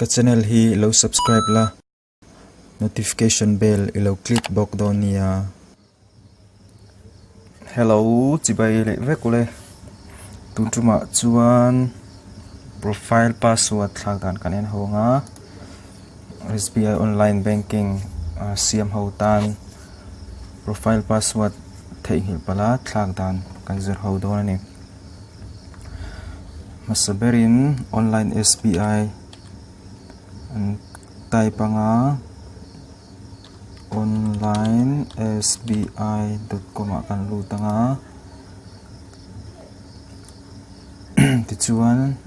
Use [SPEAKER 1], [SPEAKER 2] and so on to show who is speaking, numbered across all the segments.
[SPEAKER 1] Ka channel hi lo subscribe la, notification bell i lo click bawk dawn nia. Hello chibai leh vek ule, tun tumah chuan profile password thlak dan kan en ho ang a, S_B_I online banking siam ho tan profile password theihnghilh palh a thlak dan kan zir ho dawn a ni. Hmasa berin online S_B_I an type anga online S_B_I dot com ah kan lut anga tichuan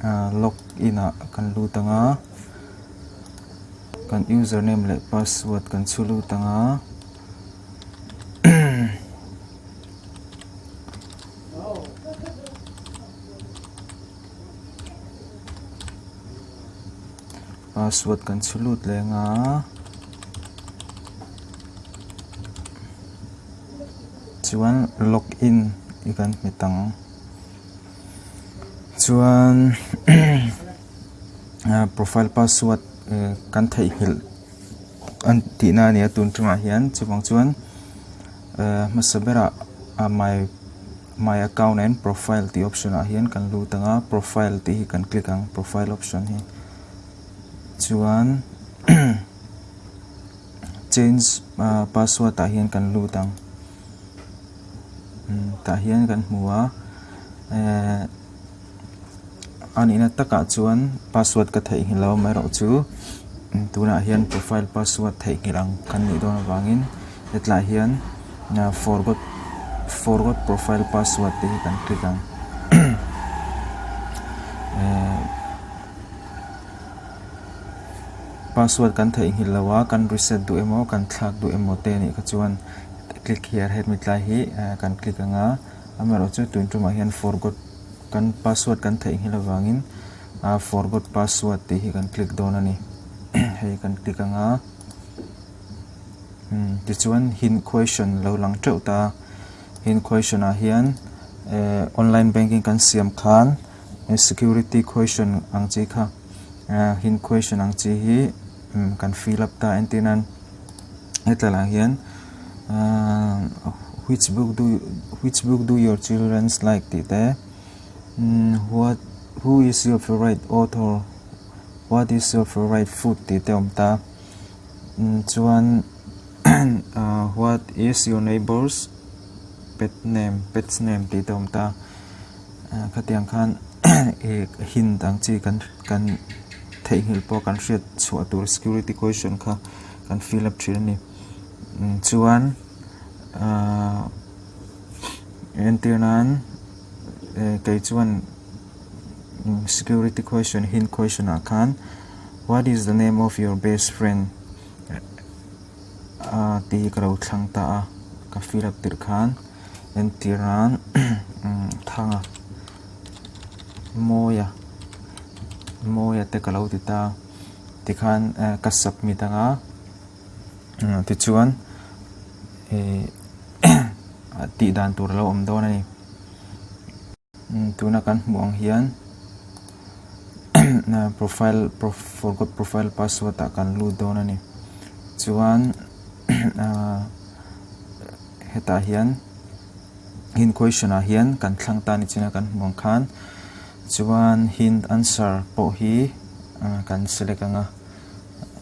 [SPEAKER 1] ah log in ah kan lut anga kan user name leh password kan chhu lut anga. Password kan chhu lut leng a chuan log in i kan hmet ang chuan profile password kan theihnghilh an tihna a ni a tun tangah hian chuvang chuan hmasa berah my my account and profile tih option ah hian kan lut ang a profile tih hi kan click ang profile option hi chuan change ah password ah hian kan lut ang tah hian kan hmu a ehh a nihna takah chuan password ka theihnghilh lo amaherawhchu tunah hian profile password theihnghilh ang kan nih dawn avangin hetlaiah hian forgot forgot profile password tih hi kan click ang ehh password kan theihnghilh lo a kan reset duh emaw kan thlak duh emaw te anih kha chuan click here hemi tlai hi kan click ang a amaherawhchu tun tumah hian forgot kan password kan theihnghilh avangin ah forgot password tih hi kan click dawn a ni hei kan click ang a umm tichuan hint question lo lang teuh ta hint question ah hian eh online banking kan siam khan security question ang chi kha ah hint question ang chi hi umm kan fill up ta entir nan hetlai lah hian ahh which book do which book do your childrens like tih te umm what who is your favourite author what is your favourite food tih te a awm ta umm chuan ah what is your neighbour's pet name pet's name tih te a awm ta ah khatiang khan ih hint ang chi kan kan theihnghilh pawh kan hriat chhuah tur security question kha kan fill up thin a ni chuan ahh entir nan kei chuan security question hint question ah khan what is the name of your best friend ah tih hi ka lo thlang ta a ka fill up tirh khan entir nan thanga mawia mawia te ka lo ti ta. Tikhan ka submit ang a, tichuan ih tih dan tur a lo awm dawn a ni. Tuna kan hmuh ang hian profile forgot profile password ah kan lut dawn a ni. Chuan hetah hian hint question ah hian kan thlang ta ni chin a kan hmuh ang khan chuan hint answer pawh hi. Kan select ang a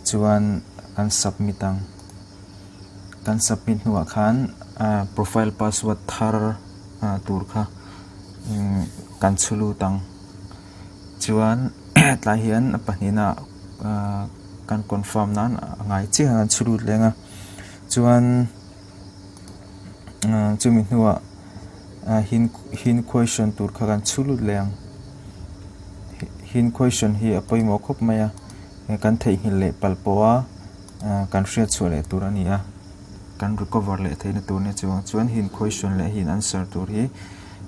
[SPEAKER 1] chuan kan submit ang kan submit hnuah khan profile password thar tur kha kan chhu lut ang chuan tlai hian a pahnihna kan confirm nan a ngai chiah ang an chhu lut leng a chuan chumi hnuah hint hint question tur kha kan chhu lut leh ang hint question hi a pawimawh khawp mai a kan theihnghilh leh palh pawh a kan hriat chhuah leh tur a ni a kan recover leh theihna tur nia chuang chuan hint question leh hint answer tur hi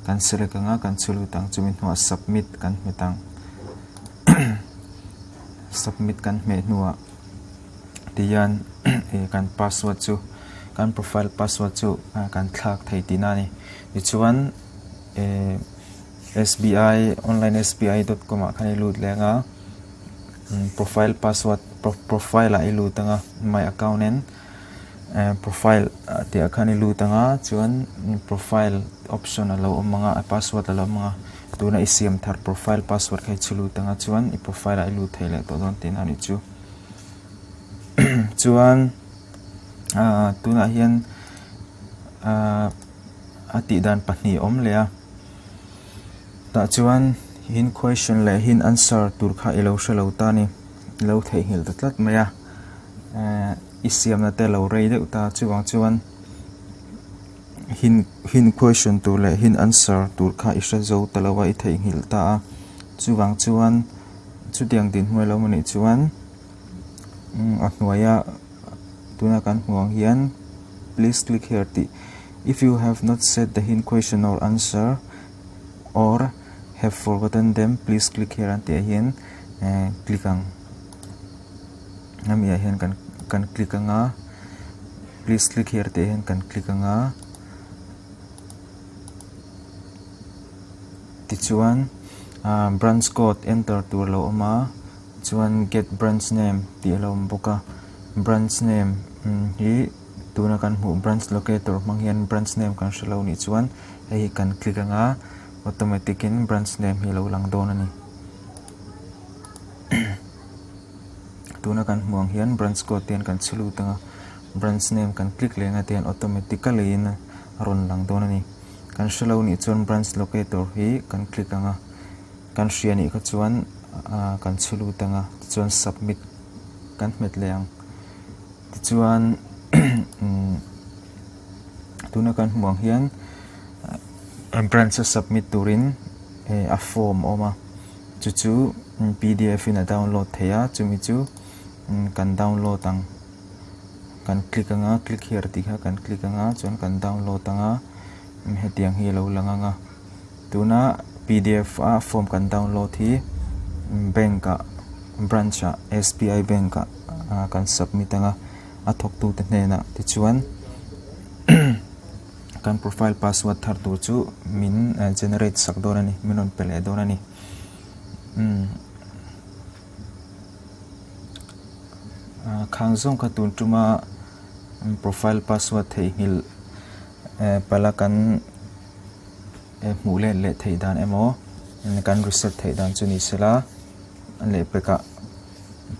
[SPEAKER 1] kan select ang a kan chhu lut ang chumi hnuah submit kan hmet ang submit kan hmeh hnuah. Tihian ih kan password chu kan profile password chu kan thlak thei tihna a ni tichuan ih S_B_I online S_B_I dot com ah khan i lut leng a. Profile password profile ah i lut anga my account in profile tih ah khan i lut anga chuan profile option a lo awm anga a password a lo awm anga tuna i siam thar profile password kha i chhu lut anga chuan i profile ah i lut thei leh tawh dawn tihna a nih chu chuan ah tunah hian ah a tih dan pahnih a awm leh a. Tah chuan hin question leh hin answer tur kha i lo hre lo ta a ni. I lo theihnghilh ta tlat mai a. Ehh i siamna te lo rei deuh ta chuvang chuan hin hin question tur leh hin answer tur kha i hre zo ta lo a i theihnghilh ta a. Chuvang chuan chutiang dinhmun a lo awm anih chuan a hnuaia tuna kan hmuh ang hian please click here tih if you have not set the hin question or answer or have forgotten them please click here an tih ah hian eh click ang hemi ah hian kan kan click ang a please click here tih ah hian kan click ang a tichuan ah branch code enter tur a lo awm a chuan get branch name tih a lo awm bawk a branch name hi tuna kan hmuh branch locator hmang hian branch name kan hre lo nih chuan hei hi kan click ang a automatic in branch name hi a lo lang dawn a ni tuna kan hmuh ang hian branch code te hian kan chhe lut ang a branch name kan click leh ang a tihian automatically in a rawn lang dawn a ni kan hre lo nih chuan branch locator hi kan click ang a kan hria nih kha chuan ah kan chhe lut ang a tichuan submit kan hmet leh ang. Tichuan tuna kan hmuh ang hian branch a submit turin a form a awm a chu chu pdf in a download theih a chumi chu kan download ang kan click ang a click here tih kha kan click ang a chuan kan download ang a hetiang hi a lo lang ang a tuna pdf a form kan download hi bank ah branch ah sbi bank ah. Kan submit ang a, a thawktute hnenah tichuan kan profile password thar tur chu min generate sak dawn a ni, min rawn pe leh dawn a ni. Umm khang zawng kha tun tuma profile password theihnghilh pala kan hmuh let leh theih dan emaw kan reset theih dan chu ni sela a lehpekah.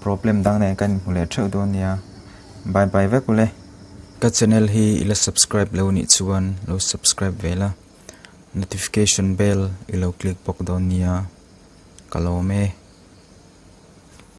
[SPEAKER 1] Problem dang nen kan inhmu leh theuh dawn nia. Bye bye vek ule. Ka channel hi i la subscribe lo nih chuan lo subscribe ve la, notification bell i lo click bawk dawn nia. Ka lawm e.